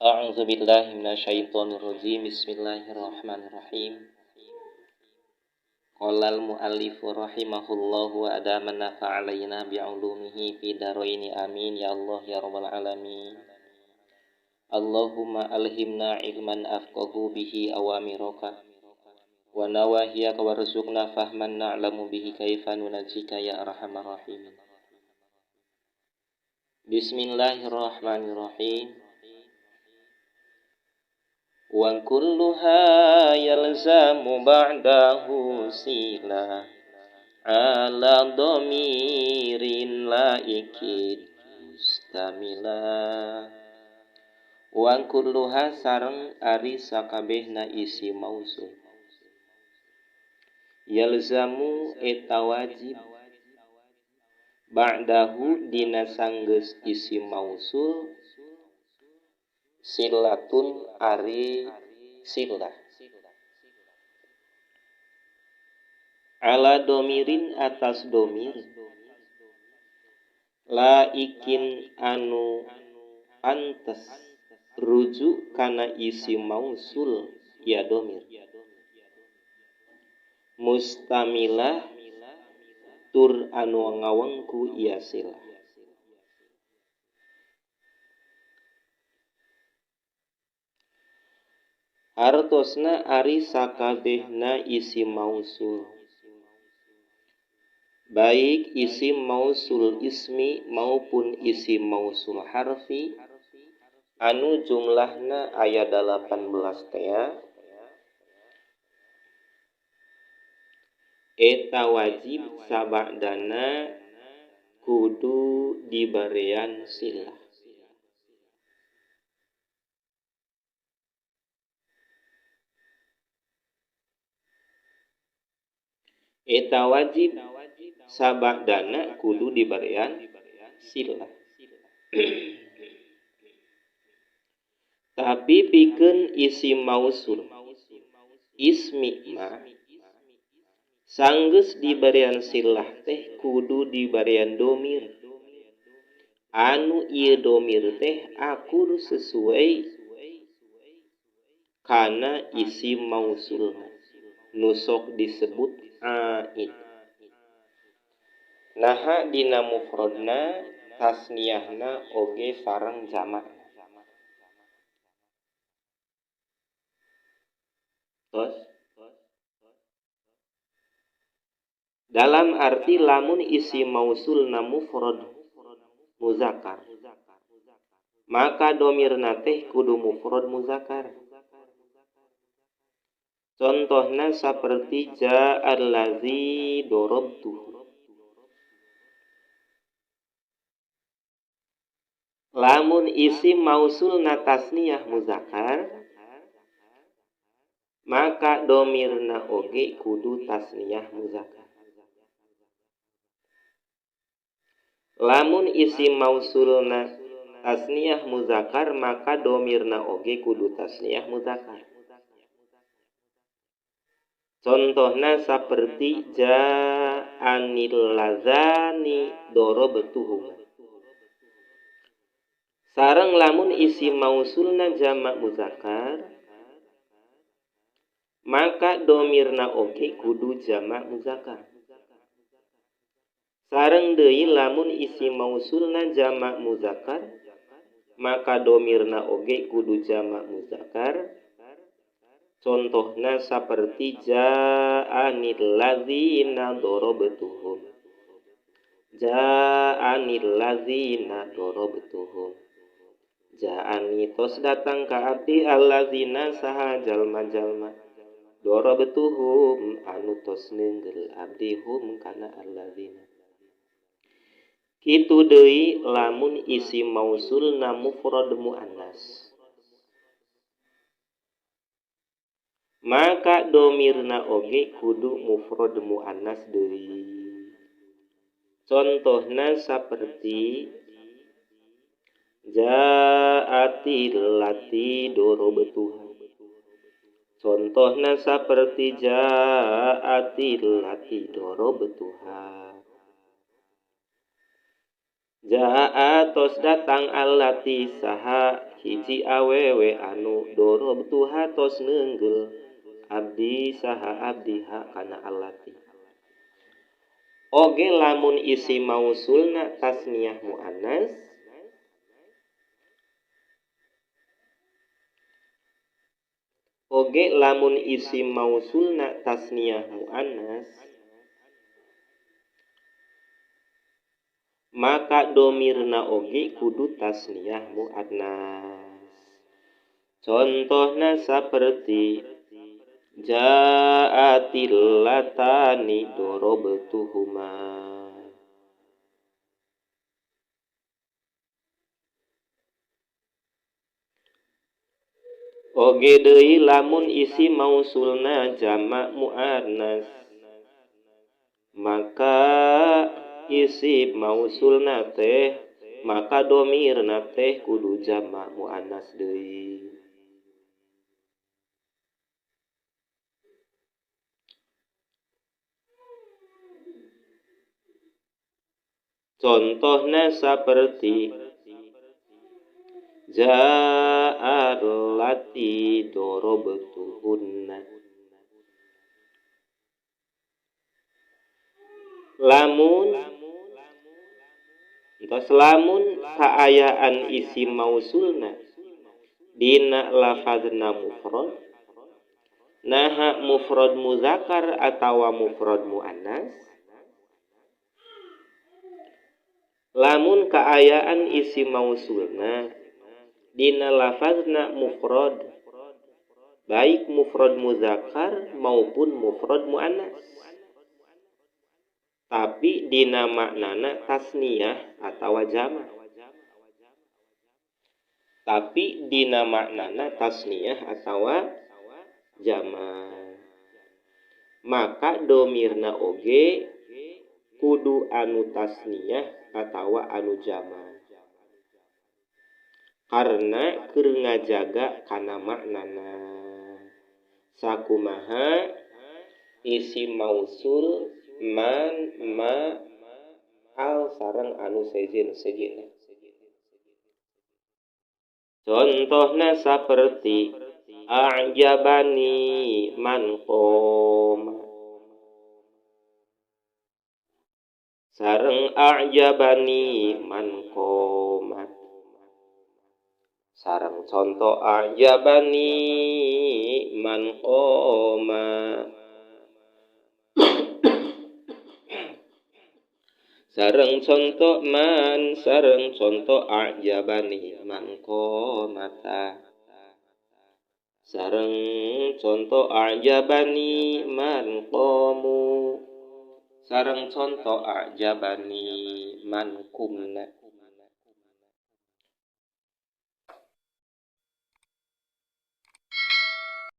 A'udzu billahi minasyaitonir rajim. Bismillahirrahmanirrahim. Qala al-muallifu rahimahullahu wa adama nafa'alaina bi'ulumihi fi dharaini amin ya Allah ya rabbal alamin. Allahumma alhimna ilman afqahu bihi awamiraka wa nawahiyaka warzuqna fahman na'lamu bihi kaifa nunajjika ya arhamar rahimin. Bismillahirrahmanirrahim. Wa kulluha yalzamu ba'dahu sila ala dhamirin laikin mustamila. Wa kulluha sareng ari sakabehna isi mausul yalzamu eta wajib ba'dahu dina sanggeus isi mausul silatun ari silah ala domirin atas domir laikin anu pantes rujuk kana isi mausul ya domir mustamilah tur anu ngawengku ya silah. Hartosna ari sakabehna isi mausul baik isi mausul ismi maupun isi mausul harfi anu jumlahna aya 18 tea eta wajib sabadana kudu dibarean silah. Eta wajib sabadana kudu dibarean silah. Tapi pikeun isi mausul ismi mah sanggeus dibarean silah teh kudu dibarean domir anu ieu domir teh akur sesuai kana isi mausul nu sok disebut aid. Naha dina mufrodna tasniyahna oge sareng jamak. Terus dalam arti lamun isi mausulna mufrad muzakkar maka domirna teh kudu mufrad muzakkar. Contohna seperti ja'allazi darabtuhu. Lamun isi mausulna tasniyah muzakkar maka domirna oge kudu tasniyah muzakkar. Lamun isi mausulna tasniyah muzakkar maka domirna oge kudu tasniyah muzakkar. Contohna seperti ja'anil ladzani darabtuhuma. Sareng lamun isi mausulna jamak muzakkar maka domirna oge kudu jamak muzakkar. Sareng deui lamun isi mausulna jamak muzakkar maka domirna oge kudu jamak muzakkar. Contohna seperti ja'anil ladzina darabtuhum. Ja'anil ladzina darabtuhum. Ja'ani tos datang ka abdi alladzina saha jalma-jalma darabtuhum anu tos neunggel abdi hum kana alladzina. Kitu deui lamun isi mausulna mufrad muannas maka domirna oge kudu mufrad muannas deui. Contohna saperti ja'atil lati darabtuha. Contohna saperti ja'atil lati darabtuha. Ja'a tos datang allati saha hiji awewe anu dorobtuha tos neunggel abdi saha abdi ha kana allati. Oge lamun isi mausulna tasniyah muannas oge lamun isi mausulna tasniyah muannas maka domirna oge kudu tasniyah muannas. Contohna saperti ja'atil latani dorobtuhuma. Oge deui lamun isi mausulna jamak muannas maka isi mausulna teh maka domirna teh kudu jamak muannas deui. Contohna saperti ja'allati dorobtuhunna. Lamun entos lamun kaayaan isi mausulna dina lafazna mufrad naha mufrad muzakkar atawa mufrad muannas. Lamun kaayaan isi mausulna dina lafazna mufrad baik mufrad muzakkar maupun mufrad muannas tapi dina maknana tasniyah atawa jama, tapi dina maknana tasniyah atawa jama maka domirna oge kudu anu tasniyah atawa anu jama karena keur ngajaga kana maknana. Sakumaha isi mausul man ma al sareng anu sejen-sejenna. Contohna saperti a'jabani man qoma sareng a'jabani man qomat sareng contoh a'jabani man qoma sareng contoh man sareng contoh a'jabani man qomata sareng contoh a'jabani man qomu sareng contoh a'jabani man kumna.